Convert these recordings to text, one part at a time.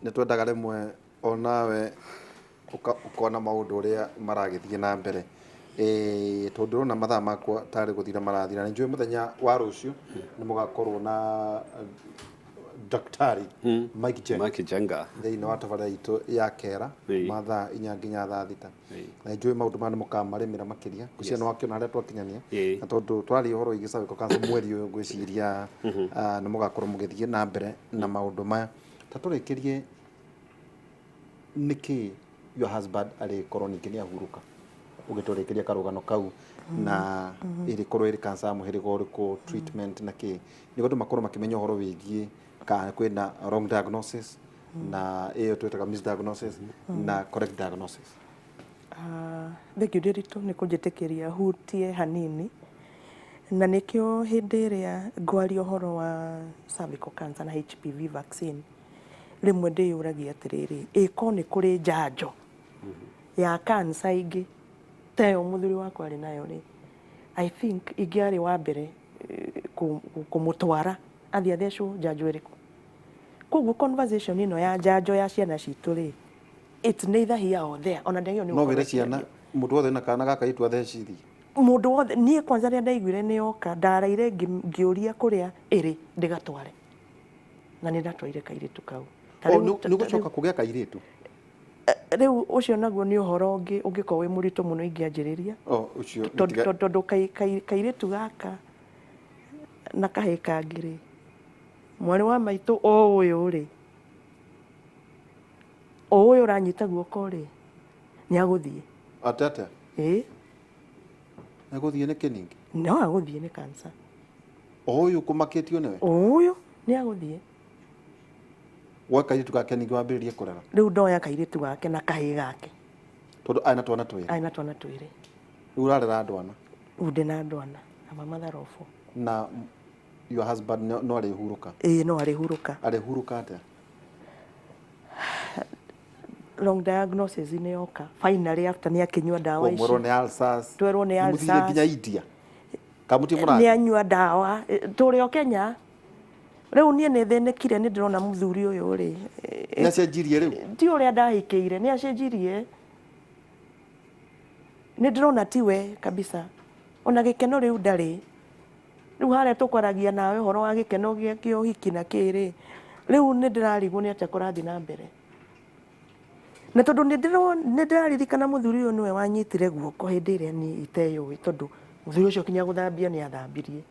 Nĩ twendaga rĩmwe onawe ũkona maũndũ ũrĩa maragĩthiĩ na mbere. Ĩĩ, tondũ ndĩrona mathaa makwa tarĩ gũthira marathira. Nĩ njũĩ mũthenya wa rũciũ nĩ mũgakorwo na Daktari Mike Jenga Mike Jenga. Thĩinĩ wa tabarĩra itũ ya kera ma thaa 4 nginya thaa 6. Na njũĩ maũndũ maya nĩ mũkamarĩmĩra makĩria. Ngwĩciria nĩ wakĩona harĩa twakinyania. Na tondũ twaria ũhoro wĩgiĩ cervical cancer mweri ũyũ, ngwĩciria nĩ mũgakorwo mũgĩthiĩ na mbere na maũndũ maya. Ta tũrĩkĩrie, nĩkĩ your husband arĩkorwo ningĩ nĩ ahurũka, ũgĩtũrĩkĩria karũgano kau, na ĩrĩkorwo ĩrĩ cancer ya mũhĩrĩga ũrĩkũ, treatment na kĩ, nĩguo andũ makorwo makĩmenya ũhoro wĩgiĩ kana kwĩna wrong diagnosis na ĩyo twĩtaga misdiagnosis na correct diagnosis. Ah, thengiũ Ndĩritũ nĩ kũnjĩtĩkĩria hutie hanini, na nĩkĩo hĩndĩ ĩrĩa ngwaria ũhoro wa cervical cancer na HPV vaccine, rĩmwe ndĩyũragia atĩrĩrĩ, ĩ ko nĩ kũrĩ njanjo ya cancer ingĩ ta ĩyo mũthuri wakwa arĩ nayo rĩ, I think ingĩarĩ wa mbere kũmũtwara athiĩ athecwo njanjo ĩrĩkũ. Koguo conversation ĩno ya njanjo ya ciana citũ rĩ, it's neither here or there, ona ndagĩrĩirwo nĩ No gũkorwo wĩre ciana ĩkĩario. Mũndũ wothe na kana gaka itu athecirie. Mũndũ wothe. Niĩ kwanza rĩrĩa ndaiguire nĩ yoka, ndaraire ngĩũria kũrĩa ĩrĩ ndĩgatware, na nĩ ndatwarire kairĩtu kau. Ta O rĩu- nĩ ũgũcoka kũgĩa kairĩtu? Rĩu ũcio naguo nĩ ũhoro ũngĩ ũngĩkorwo wĩ mũritũ mũno ingĩanjĩrĩria. O ũcio. Tondũ kairĩtu gaka na kahĩĩ kangĩ rĩ, mwarĩ wa maitũ o ũyũ rĩ, o ũyũ ũranyita guoko rĩ, nĩ agũthiĩ. Atĩ atĩa? Ĩĩ. Egũthiĩ nĩkĩ ningĩ? No agũthiĩ nĩ cancer. O ũyũ kũmakĩtio nĩwe? O ũyũ nĩ agũthiĩ. Woe kairĩtu gake ningĩ wambĩrĩrie kũrera? Rĩu ndoya kairĩtu gake na kahĩĩ gake. Tondũ arĩ na twana twĩrĩ? Arĩ na twana twĩrĩ. Rĩu ũrarera andũ ana? Rĩu ndĩ na andũ ana na mama tharobũ. Na your husband no arĩhurũka? Ĩĩ, no arĩhurũka. Arĩhurũka atĩa? Wrong diagnosis nĩ yoka finally after nĩ akĩnyua ndawa ici. Mwerwo nĩ ulcers. Twerwo nĩ Nĩ mũthire ulcers. nginya India? Kamuti Nĩ mũrathiĩ? anyua ndawa. Tũrĩ o Kenya. Rĩu niĩ nĩ thĩnĩkire, nĩ ndĩrona mũthuri ũyũ rĩ, Nĩ acenjirie rĩu? Ti ũrĩa ndahikĩire, nĩ acenjirie. Nĩ ndĩrona tiwe kabisa, ona gĩkeno rĩu ndarĩ. Rĩu harĩa tũkwaragia nawe ũhoro wa gĩkeno kĩa ũhiki na kĩ rĩ, rĩu nĩ ndĩrarigwo nĩ atĩa kũrathiĩ na mbere. Na tondũ nĩ ndĩraririkana mũthuri ũyũ nĩwe wanyitire guoko hĩndĩ ĩrĩa niĩ iteyũĩ, tondũ mũthuri ũcio kinya gũthambia nĩ athambirie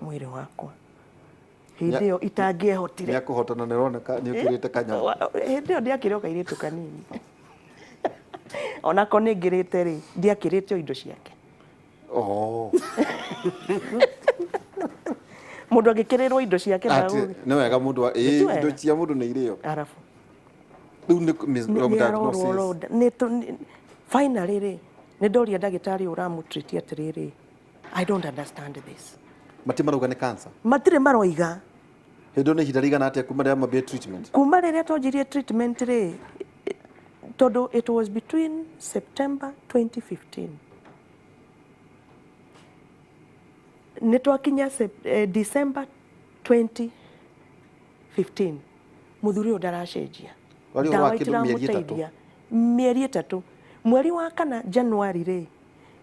mwĩrĩ wakwa hĩndĩ ĩyo itangĩehotire. Nĩ akũhotana, nĩ ũroneka nĩ ũkĩrĩte kanyamũ. Hĩndĩ ĩyo ndiakĩrĩ o kairĩtu kanini, onako nĩ ngĩrĩte rĩ, ndiakĩrĩte o indo ciake. Oh. Mũndũ angĩkĩrĩrwo indo ciake. Atĩ nĩ wega mũndũ Ti ĩĩ wega. Indo cia mũndũ nĩ irĩo. Arabu Rĩu nĩ wrong nĩ arorwo diagnosis. Finally rĩ, nĩ ndoria ndagĩtarĩ ũramũtreat atĩrĩrĩ, "I don't understand this." Mati marauga nĩ cancer? Matirĩ maroiga. Hĩndĩ ĩyo nĩ ihinda rĩigana atĩa kuma rĩrĩa mwambie treatment? Kuma rĩrĩa twanjirie treatment rĩ, tondũ it was between September 2015, nĩ twakinya December 2015, mũthuri ũyũ ndaracenjia. Warĩ ũhoro Ndawa wa kĩndũ mĩeri 3. itiramũteithia. Mĩeri 3, mweri wa kana, January rĩ,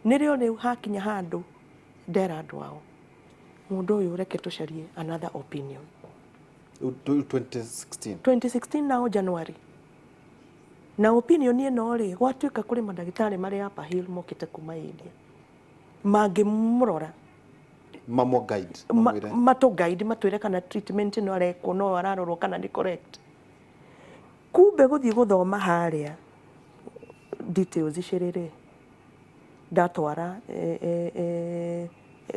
nĩrĩo rĩu hakinya handũ ndera andũ ao, mũndũ ũyũ reke tũcarie another opinion. Rĩu 2016? 2016 nao January. Na opinion ĩno rĩ, gwatuĩka kũrĩ mandagĩtarĩ marĩ Upper Hill mokĩte kuma India mangĩmũrora. Mamũ guide. Mamwĩre. Matũ guide, matwĩre kana treatment ĩno arekwo no ararorwo kana nĩ correct. Kumbe gũthiĩ gũthoma harĩa details icĩrĩ rĩ, ndatwara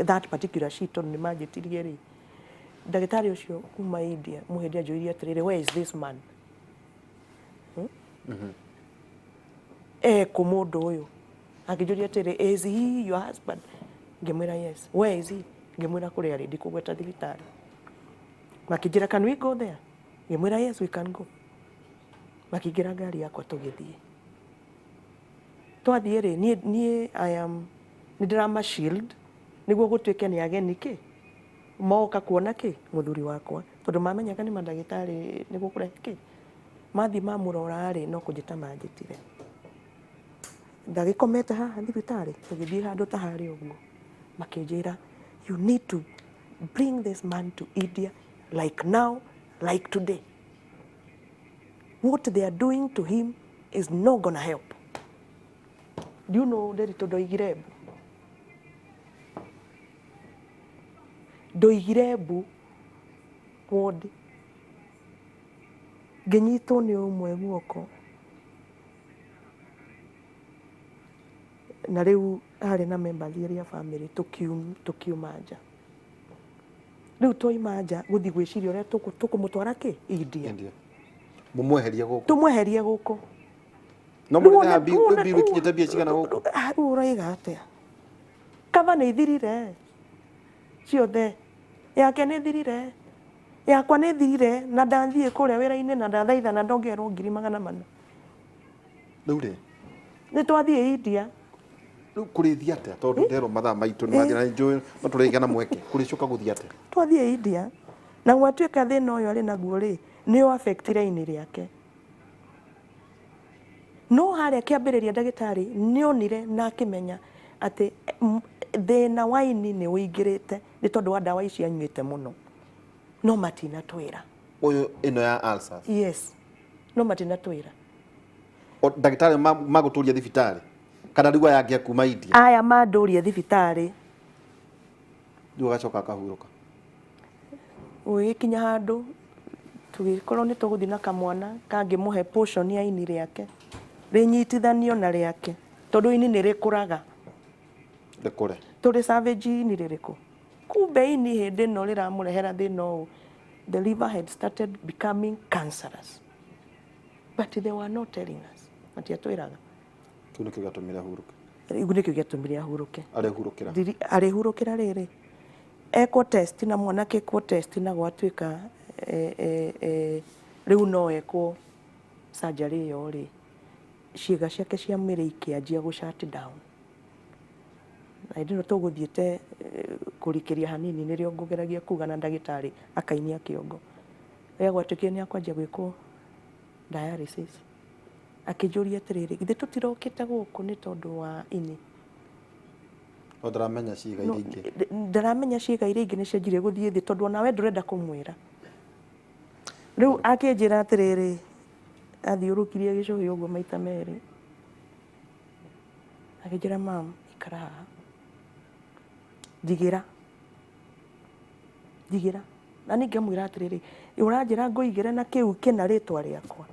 that particular sheet, tondũ nĩ manjĩtirie rĩ, ndagĩtarĩ ũcio kuma India mũhĩndĩ anjũririe atĩrĩrĩ, "Where is this man? Ekũ mũndũ ũyũ?" Akĩnjũria atĩrĩ, "Is he your husband?" Ngĩmwĩra, "Yes." "Where is he?" Ngĩmwĩra kũrĩa arĩ, ndikũgweta thibitarĩ. Makĩnjĩra, "Can we go there?" Ngĩmwĩra, "Yes, we can go." Makĩingĩra ngari yakwa, tũgĩthiĩ. Twathiĩ rĩ, niĩ I am nĩ ndĩrama shield nĩguo gũtuĩke nĩ ageni kĩ moka kuona kĩ mũthuri wakwa, tondũ mamenyaga nĩ mandagĩtarĩ nĩguo kũrehe kĩ. Mathiĩ mamũrora rĩ, no kũnjĩta manjĩtire. Ndagĩkomete haha thibitarĩ, tũgĩthiĩ handũ ta harĩa ũguo, makĩnjĩra you need to bring this man to India like now, like today. What they are doing to him is not gonna help. Do you know Nderitu ndoigire mbu? Ndoigire mbu ward. Ngĩnyitwo nĩ ũmwe guoko. Na rĩu harĩ na members erĩ a family tũkiuma nja. Rĩu twaima nja gũthiĩ gwĩciria ũrĩa tũkũmũtwara kĩ India. India. Mũmweherie gũkũ. Tũmweherie gũkũ. No Rĩu mũrĩ ona- na mbi rĩu ona- mbi gĩkinyĩte mbia cigana gũkũ? Ah, rĩu ũroiga atĩa? Kaba nĩ ithirire ciothe, yake nĩ ĩthirire, yakwa nĩ ĩthirire, na ndathiĩ kũrĩa wĩra-inĩ na ndathaitha na ndongererwo 400,000. Rĩu rĩ, Nĩ twathiĩ India. Rĩu kũrĩthiĩ atĩa tondũ nderwo mathaa maitũ nĩ mathira na njũĩ no tũrĩgĩa na mweke kũrĩcoka gũthiĩ atĩa? Twathiĩ India na gwatuĩka thĩna ũyũ arĩ naguo rĩ, nĩ ũ affect ini rĩake. No harĩa kĩambĩrĩria ndagĩtarĩ nĩ onire na akĩmenya atĩ thĩna wa ini nĩ ũingĩrĩte nĩ tondũ wa ndawa ici anyuĩte mũno. No matinatwĩra. Ũyũ ĩno ya ulcers. Yes. No matinatwĩra. O ndagĩtarĩ magũtũria thibitarĩ kana rĩu aya angĩ a kuma India? Aya mandũria thibitarĩ. Rĩu agacoka akahurũka. Gũgĩkinya handũ tũgĩkorwo nĩ tũgũthiĩ na kamwana kangĩmũhe portion ya ini rĩake rĩnyitithanio na rĩake tondũ ini nĩ rĩkũraga. Rĩkũre. Tũrĩ savage ini rĩrĩkũ? Kumbe ini hĩndĩ ĩno rĩramũrehera thĩna ũũ, the liver had started becoming cancerous. But they were not telling us. Matiatwĩraga. Kĩu nĩkĩo gĩatũmire ahurũke. Rĩu nĩkĩo gĩatũmire ahurũke. Arĩhurũkĩra. Arĩhurũkĩra rĩrĩ, ekwo test na mwanake ekwo test na gwatuĩka rĩu no ekwo surgery ĩyo rĩ, ciĩga ciake cia mwĩrĩ ikĩanjia gũ shut down. Na hĩndĩ ĩno tũgũthiĩte kũrikĩria hanini nĩrĩo ngũgeragia kuga na ndagĩtarĩ akainia kĩongo. Rĩrĩa gwatuĩkire nĩ akwanjia gwĩkwo dialysis, akĩnjũria atĩrĩrĩ, githĩ tũtirokĩte gũkũ nĩ tondũ wa ini? No ndaramenya ciĩga iria ingĩ. Ndaramenya ciĩga iria ingĩ nĩ cianjirie gũthiĩ thĩ tondũ onawe ndũrenda kũmwĩra. Rĩu akĩnjĩra atĩrĩrĩ, athiũrũkirie gĩcũhĩ ũguo maita merĩ, akĩnjĩra mam, ikara haha, njigĩra, njigĩra. Na niĩ ngamwĩra atĩrĩrĩ, ũranjĩra ngũigĩre na kĩu kĩna rĩtwa rĩakwa,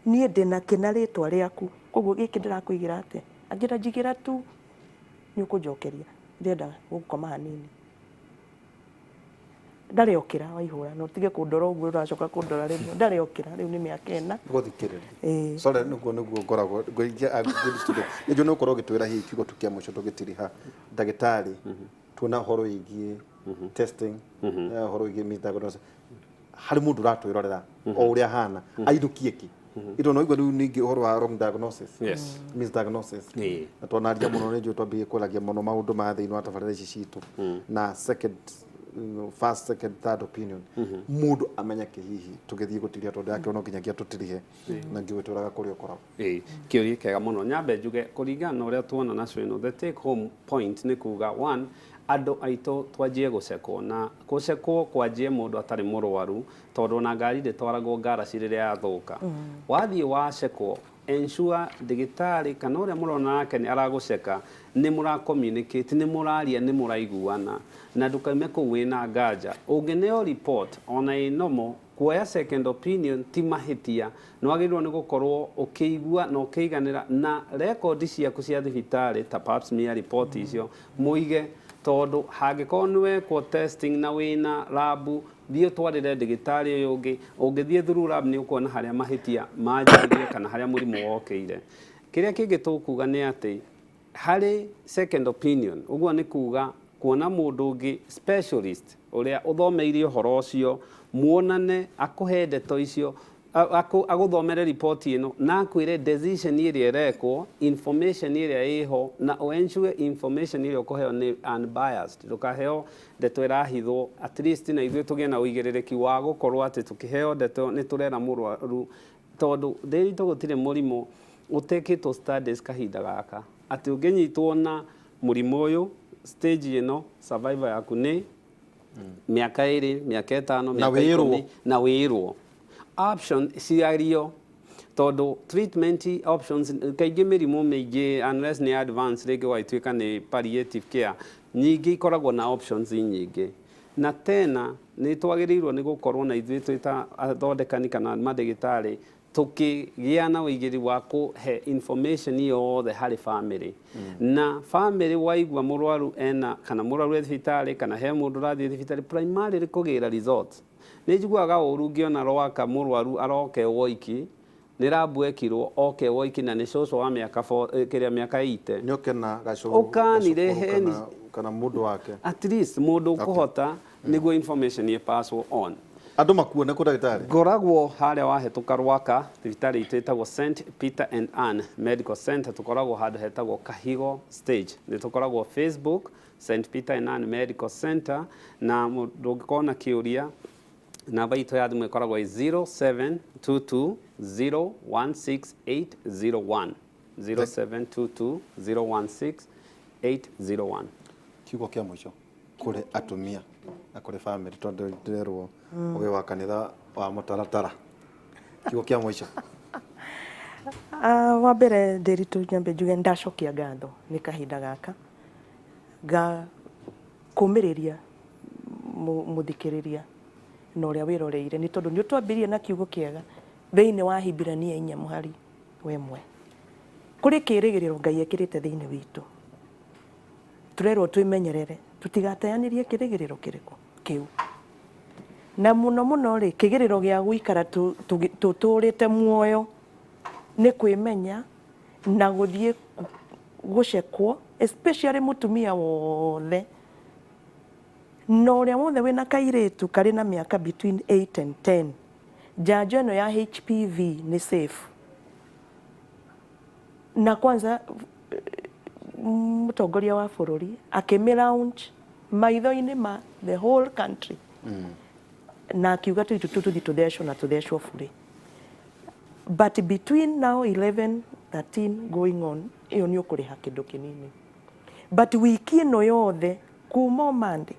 niĩ ndĩna kĩna rĩtwa rĩaku, koguo gĩkĩ ndĩrakũigĩra atĩa? Anjĩra njigĩra tu, nĩ ũkũnjokeria, ndĩrenda gũkoma hanini. Ndarĩ okĩra waihũra, na ũtige kũndora ũguo ũracoka kũndora rĩmwe, ndarĩ okĩra, rĩu nĩ mĩaka 4. Gũthikĩrĩria. Sorry, nĩguo nĩguo ngoragwo ngũikia a good student. Nĩ njũĩ nĩ ũkorwo ũgĩtwĩra hihi kiugo tu kĩa mũico tũgĩtiriha. Ndagĩtarĩ, tuona ũhoro wĩgiĩ testing, ũhoro wĩgiĩ misdiagnosis. Harĩ mũndũ ũratwĩrorera o ũrĩa ahana, ainũkie kĩ? Ito no igua rĩu ningĩ ũhoro wa wrong diagnosis. Yes. Misdiagnosis. Ĩĩ. Na twanaria mũno nĩ njũĩ twambĩrĩrie kwaragia mũno maũndũ ma thĩinĩ wa tabarĩra ici citũ na second, you know, first, second, third opinion. Mũndũ amenye kĩ hihi tũgĩthiĩ gũtiria tondũ yakĩrwo no nginyagia tũtirihe na ngĩgwĩtwaraga kũrĩa ũkoragwo. Ĩĩ, kĩũria kĩega mũno. Nyambe njuge kũringana na ũrĩa tuona na ĩno, the take home point nĩ kuga one, andũ aitũ twanjie gũcekwo, na gũcekwo kwanjie mũndũ atarĩ mũrwaru, tondũ ona ngari ndĩtwaragwo ngaraci rĩrĩa yathũka. Wathiĩ wacekwo, ensure ndagĩtarĩ kana ũrĩa mũrona nake nĩ aragũceka, nĩ mũra communicate, nĩ mũraria, nĩ mũraiguana, na ndũkaume kũu wĩna nganja. Ũngĩneo report ona ĩ normal, kuoya second opinion ti mahĩtia, nĩ wagĩrĩirwo nĩ gũkorwo ũkĩigua na ũkĩiganĩra na rekondi ciaku cia thibitarĩ ta pap smear report icio mũige, tondũ hangĩkorwo nĩ wekwo testing na wĩna lab, thiĩ ũtwarĩre ndagĩtarĩ ũyũ ũngĩ, ũngĩthiĩ through lab nĩ ũkuona harĩa mahĩtia manjĩrĩirie kana harĩa mũrimũ wokĩire. Kĩrĩa kĩngĩ tũkuga nĩ atĩ harĩ second opinion, ũguo nĩ kuga kuona mũndũ ũngĩ specialist ũrĩa ũthomeire ũhoro ũcio, muonane, akũhe ndeto icio, agũthomere riboti ĩno na akwĩre decision ĩrĩa ĩrekwo, information ĩrĩa ĩho, na ũ ensure information ĩrĩa ũkũheo nĩ unbiased, ndũkaheo ndeto ĩrahithwo, at least na ithuĩ tũgĩe na ũigĩrĩrĩki wa gũkorwo atĩ tũkĩheo ndeto nĩ tũrera mũrwaru Tondũ ndĩritũ gũtirĩ mũrimũ ũtekĩtwo studies kahinda gaka atĩ ũngĩnyitwo na mũrimũ ũyũ stage ĩno, survival yaku nĩ mĩaka 2, mĩaka 5, Na mĩaka wĩrwo. 10. Na wĩrwo option ciario, tondũ treatment options kaingĩ mĩrimũ mĩingĩ, unless nĩ advance, rĩngĩ ũgagĩtuĩka nĩ palliative care, nyingĩ ikoragwo na options nyingĩ. Na tena nĩ twagĩrĩirwo nĩ gũkorwo na ithuĩ twĩ ta athondekani kana mandagĩtarĩ tukĩgĩa na ũigĩri wa kũhe information yothe harĩ family. Na family waigua mũrwaru ena kana mũrwaru e thibitarĩ kana he mũndũ ũrathiĩ thibitarĩ, primarily kũgĩra results. Nĩ njiguaga ũru ngĩona Rwaka mũrwaru aroke woiki, nĩ rambu ekirwo oke woiki, na nĩ cũcũ wa mĩaka kĩrĩa mĩaka 80. Nĩ oke na gacũrũ. Ũkanire gacũkũrũ heni. Kana mũndũ wake. At least mũndũ ũkũhota nĩguo information ĩ pass on. Andũ makuone kũ, ndagĩtarĩ? Ngoragwo harĩa wahĩtũka Rwaka, thibitarĩ itũ ĩtagwo St Peter and Ann Medical Center. Tũkoragwo handũ hetagwo Kahigo Stage. Nĩ tũkoragwo Facebook, St Peter and Ann Medical Center. Na mũndũ ũngĩkorwo na kĩũria, namba itũ ya thimũ ĩkoragwo ĩ 0722 016801, 0722 016801. Kiugo kĩa mũico kũrĩ atumia na kũrĩ family, tondũ ndĩrerwo ũgĩ wa kanitha wa mũtaratara, kiugo kĩa mũico. Ah, wa mbere Ndĩritũ, nyambe njuge ndacokia ngatho nĩ kahinda gaka ga kũmĩrĩria mũthikĩrĩria na ũrĩa wĩroreire, nĩ tondũ nĩ ũtwambĩrĩrie na kiugo kĩega thĩinĩ wa Hibirania 4 mũhari wa 1. Kũrĩ kĩrĩgĩrĩro Ngai ekĩrĩte thĩinĩ witũ. Tũrerwo twĩmenyerere tũtigateanĩrie kĩrĩgĩrĩro kĩrĩkũ kĩu, na mũno mũno rĩ kĩgĩrĩro gĩa gũikara tũtũrĩte muoyo nĩ kwĩmenya na gũthiĩ gũcekwo, especially mũtumia wothe na ũrĩa wothe wĩna kairĩtu karĩ na mĩaka between 8 and 10. Njanjo ĩno ya HPV nĩ safe. Na kwanza mũtongoria wa bũrũri akĩmĩ launch maitho-inĩ ma the whole country na akiuga tũitũ tũthiĩ tũthecwo na tũthecwo bure. But between now 11, 13 going on, ĩyo nĩ ũkũrĩha kĩndũ kĩnini. But wiki ĩno yothe kuma o Monday,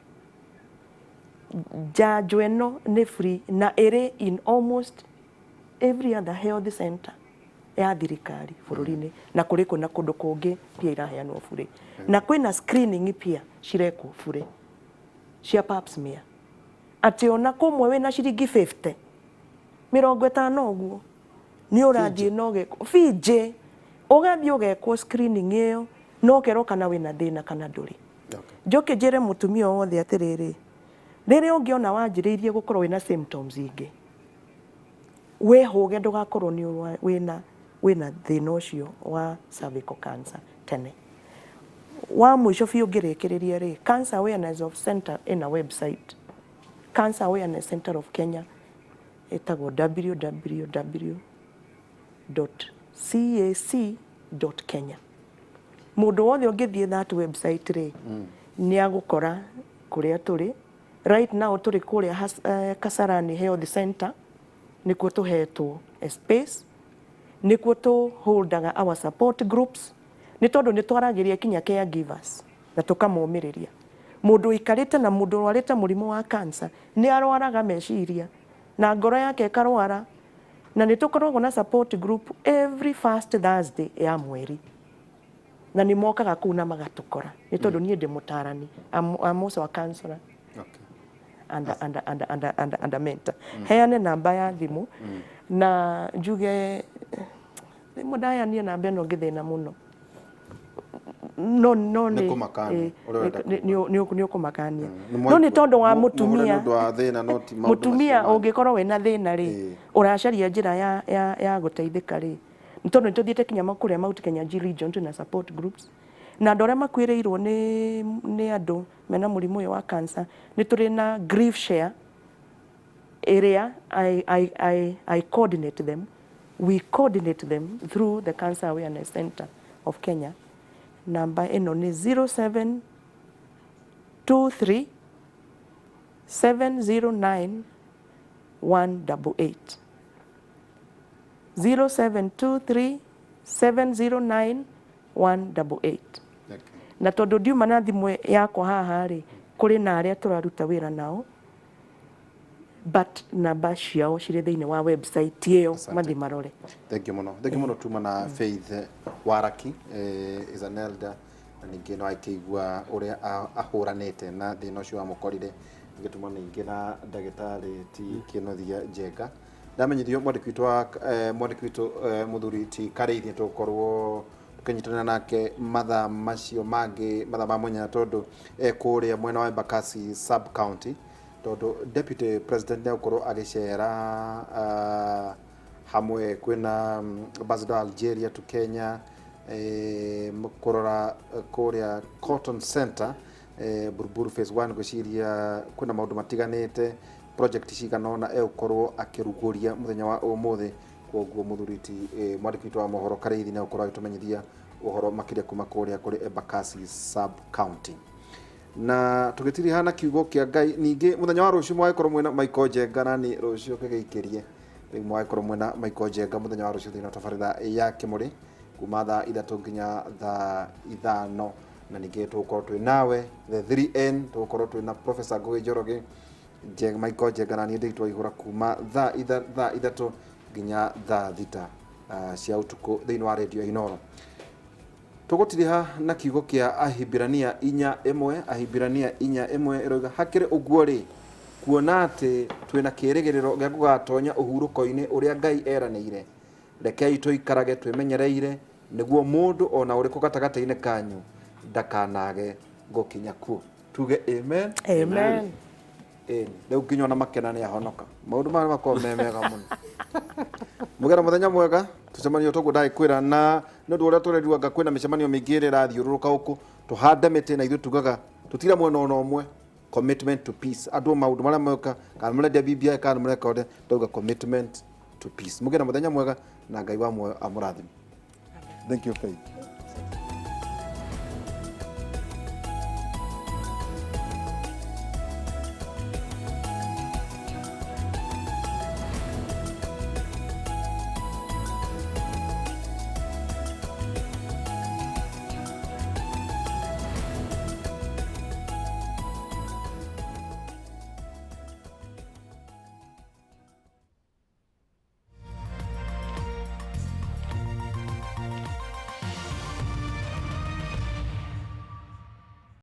njanjo ĩno nĩ free na ĩrĩ in almost every other health center ya thirikari bũrũri-inĩ, na kũrĩ kũ na kũndũ kũngĩ pia iraheanwo bure, na kwĩna screening pia cirekwo bure cia pap smear, atĩ ona kũmwe wĩna ciringi 50, 50 ũguo, nĩ ũrathiĩ na ũgekwo binjĩ, ũgathiĩ ũgekwo screening ĩyo na ũkerwo kana wĩna thĩna kana ndũrĩ. Njoke njĩre mũtumia wothe atĩrĩrĩ, rĩrĩa ũngĩona wanjĩrĩirie gũkorwo wĩna symptoms ingĩ, wĩhũge ndũgakorwo nĩ wĩna thĩna ũcio wa cervical cancer tene. Wa mũico biũ ngĩrĩkĩrĩria rĩ, Cancer Awareness of Center ĩna website, Cancer Awareness Center of Kenya, ĩtagwo www.cac.kenya. Mũndũ wothe ũngĩthiĩ that website rĩ, nĩ agũkora kũrĩa tũrĩ. Right now tũrĩ kũrĩa Kasarani Health Center, nĩkuo tũhetwo a space, nĩkuo tũ holdaga our support groups, nĩ tondũ nĩ twaragĩria kinya caregivers na tũkamomĩrĩria. Mũndũ ũikarĩte na mũndũ ũrwarĩte mũrimũ wa cancer nĩ arwaraga meciria na ngoro yake ĩkarwara, na nĩ tũkoragwo na support group every first Thursday ya mweri, na nĩ mokaga kũu na magatũkora, nĩ tondũ niĩ ndĩ mũtarani. I'm also a counselor and a mentor. Heane namba ya thimũ na njuge rĩmwe ndaheanire namba ĩno ngĩthĩna mũno, no Nĩ kũmakania, ũrĩa ũrenda. Nĩ ũkũmakania, no nĩ tondũ wa mũtumia mũtumia ũndũ wa thĩna, no ti maũndũ mũtumia macio. Ũngĩkorwo wĩna thĩna rĩ, ũracaria njĩra ya gũteithĩka rĩ, nĩ tondũ nĩ tũthiĩte kinya kũrĩa Mount Kenya G region, twĩna support groups na andũ arĩa makuĩrĩirwo nĩ andũ mena mũrimũ ũyũ wa cancer, nĩ tũrĩ na grief share ĩrĩa I coordinate them, we coordinate them through the Cancer Awareness Center of Kenya. Namba ĩno nĩ 0723 709 188. 0723 709 188. Na tondũ ndiuma na thimũ yakwa haha rĩ, kũrĩ na arĩa tũraruta wĩra nao, but namba ciao cirĩ thĩinĩ wa website ĩyo. Asante. Mathiĩ marore. Thank you muno, thank you muno. Tuma na Faith Waraki, is an elder, na ningĩ no akĩigua ũrĩa ahũranĩte na thĩna ũcio wamũkorire. Ningĩ tuma ningĩ na ndagĩtarĩ ti Kĩnuthia Njenga. Ndamenyithio mwandĩki witũ wa mwandĩki witũ, mũthuri ti Karĩithi, tũgũkorwo tũkĩnyitanĩra nake mathaa macio mangĩ, mathaa ma mũnyanya, tondũ kũrĩa mwena wa Embakasi sub county, tondũ deputy president nĩ egũkorwo agĩcera, hamwe kwĩna ambassador wa Algeria to Kenya, kũrora kũrĩa Cotton Center, Buruburu phase 1. Ngwĩciria kwĩna maũndũ matiganĩte, project cigana ũna egũkorwo akĩrugũria mũthenya wa ũmũthĩ. Koguo mũthuri ti mwandĩki witũ wa mohoro Karĩithi nĩ egũkorwo agĩtũmenyithia ũhoro makĩria kuma kũrĩa kũrĩ Embakasi sub county. Na tũgĩtiriha na kiugo kĩa Ngai, ningĩ mũthenya wa rũciũ mwagĩkorwo mwĩna Michael Njenga, na nĩ rũciũ kĩgĩikĩrie rĩu, mwagĩkorwo mwĩna Michael Njenga mũthenya wa rũciũ thĩinĩ wa tabarĩra ya Kĩmũrĩ kuma thaa 3 nginya thaa 5. Na ningĩ tũgũkorwo twĩ nawe the 3N, tũgũkorwo twĩ na Professor Ngũgĩ Njoroge, Michael Njenga, na niĩ ndĩitwo Ihũra, kuma thaa 3 nginya thaa 6 cia ũtukũ thĩinĩ wa radio Inoro. Tũgũtiriha na kiugo kĩa Ahibirania 4:1. Ahibirania 4:1 ĩroiga, "Hakĩrĩ ũguo rĩ, kuona atĩ twĩna kĩĩrĩgĩrĩro gĩa gũgatonya ũhurũko-inĩ ũrĩa Ngai eranĩire, rekei tũikarage twĩmenyereire nĩguo mũndũ ona ũrĩkũ gatagatĩ-inĩ kanyu ndakanage gũkinya kuo." Tuge amen. Amen. Ĩni rĩu nginya ona makena nĩ ahonoka, maũndũ maya makorwo me mega mũno. Mũgera mũthenya mwega, tũcemanio toguo ndagĩkwĩra. Na nĩ ũndũ ũrĩa tũrerirwo, anga kwĩna mĩcemanio mĩingĩ ĩrĩa ĩrathiũrũrũka gũkũ tũhande mĩtĩ, na ithuĩ tugaga tũtira mwena ona ũmwe, commitment to peace. Andũ maũndũ marĩa meka, kana mũrendia BBI, kana mũreka ũrĩa ndauga, commitment to peace. Mũgĩe na mũthenya mwega na Ngai wa muoyo amũrathime. Thank you, Faith.